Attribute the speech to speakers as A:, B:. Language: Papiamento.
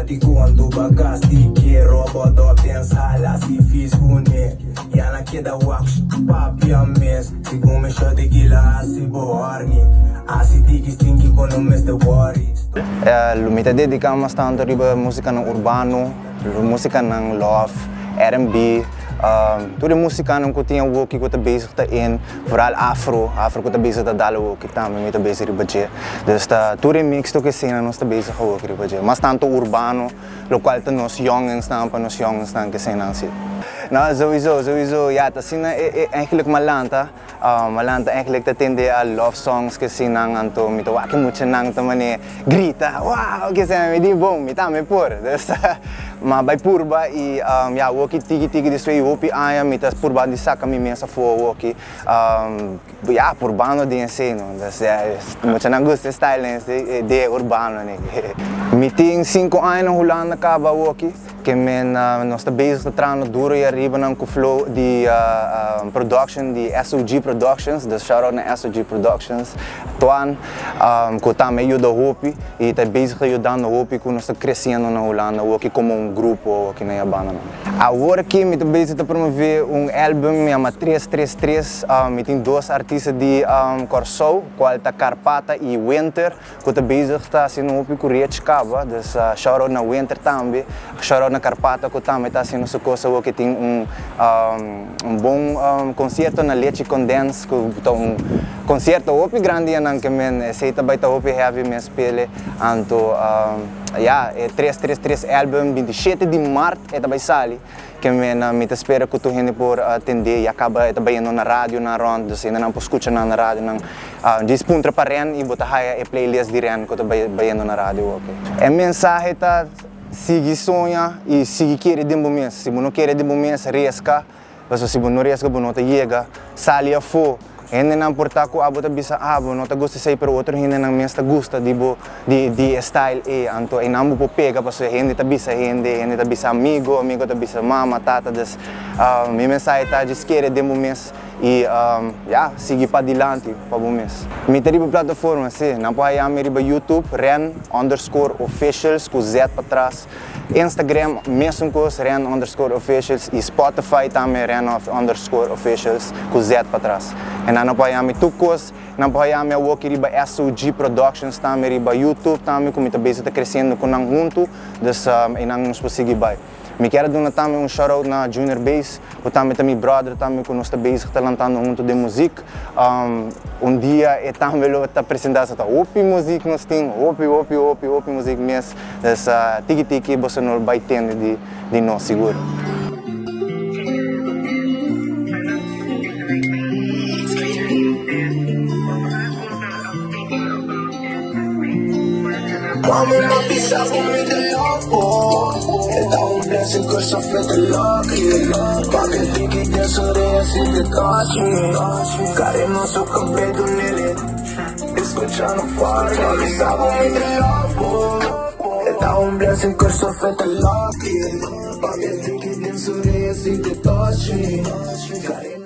A: Di cuando bagasti que robot dance hall así fis kune Yana keda wak papia mes Segun mi shot di gila así bo horny Así tiki stinky bo no mester worry.
B: Lo mi ta dedica mas tanto riba musicanan urbano, musicanan love, R&B, tur e musicanan cu tin awoki cu ta bezig ta in, vooral afro, afro cu ta bezig ta dal awoki tambe mi ta bezig riba dje. Dus ta tur e mix tur esena nos ta bezig awoki riba dje. Mas tanto urbano, locual ta nos yongensnan pa nos yongensnan ke esena si. No, sowieso, sowieso, ya ta asina e eigenlijk mi a lanta. Mi a lanta eigenlijk ta tende a love songs ke sinan anto mi ta wak e muchanan ta mane grita wow ke esei mi di bon mi tambe por dus mi a bai purba y ya awoki tiki tiki despues di hopi aña mi ta purba di saka mi mes afo awoki ya purbando den esei no dus ya muchanan gusta e style den esei di e urbano mi tin sinku aña na Hulanda kaba awoki. Ke men nos ta bezig ta trahando duro i ariba nan ku flow di production di SOG Productions, dus shout out na SOG Productions, Twan ku tambe a yuda hopi i ta bezig ta yudando hopi ku nos ta kresiendo na Hulanda awoki komo un grupo awoki na Yabanda nan. Awor aki mi ta bezig ta promove un album mi yama tres tres tres, mi tin dos artista di Kòrsou kual ta Karpata i Winter. Ku ta bezig ta hasiendo hopi ku Rich kaba, dus shout out na Winter tambe, shout out na Karpata ku tambe ta hasiendo su kos awor ke tin un un bon konsierto na Lechi Kondens ku ta un konsierto hopi grandi anan ke men esei ta bai ta hopi heavy mes pele anto ya e tres tres tres album 27 di mart e ta bai sali. Ke mena mi ta spera ku tur hende por tendé, ya kaba e ta bayendo na radionan rònt, dus hendenan por skucha nan na radionan. Djis puntra pa Ren i bo ta haya e playlist di Ren ku ta bayendo na radio oke. E mensahe ta, sigui soña i sigui kere den bo mes. Si bo no kere den bo mes, reska, pasobra si bo no reska bo no ta yega. Sali afó. Hendenan por ta ku abo ta bisa ah bo no ta gusta esei pero otro hendenan mes ta gusta di bo di di e style ei anto einan bo por pega pasobra hende ta bisa hende, hende ta bisa amigo, amigo ta bisa mama, tata dus mi mensahe ta djis kere den bo mes i ya sigui padilanti pa bo mes. Mi ta riba plataforma si, nan por haya mi riba YouTube Ren underscore officials ku Z patras. Instagram mesun kos Ren underscore officials y Spotify tambe Ren underscore officials ku Z patras. E nan no por haya mi tur kos, nan por haya mi awoki riba SOG Productions tambe riba YouTube tambe ku mi ta bezig ta kresiendo ku nan huntu, dus e nan nos por sigui bai. Mi kier a duna tambe un shout out na Junior Bass ku tambe ta mi brother tambe ku nos ta bezig ta lantando huntu den muzik. Un dia e tambe lo ta presenta sa ta hopi muzik nos tin, hopi hopi hopi hopi muzik mes. Dus tiki tiki boso no bai tende di di nos sigur.
A: Mami m'a bisa ku mi ta loko E ta un blessing ku sa fe ta lucky Papi tiki den su rea sinti touchy Kare no su kabel dunele Escucha no party M'a bisa ku mi ta loko E ta un blessing ku sa fe ta lucky Papi tiki den su rea sinti touchy.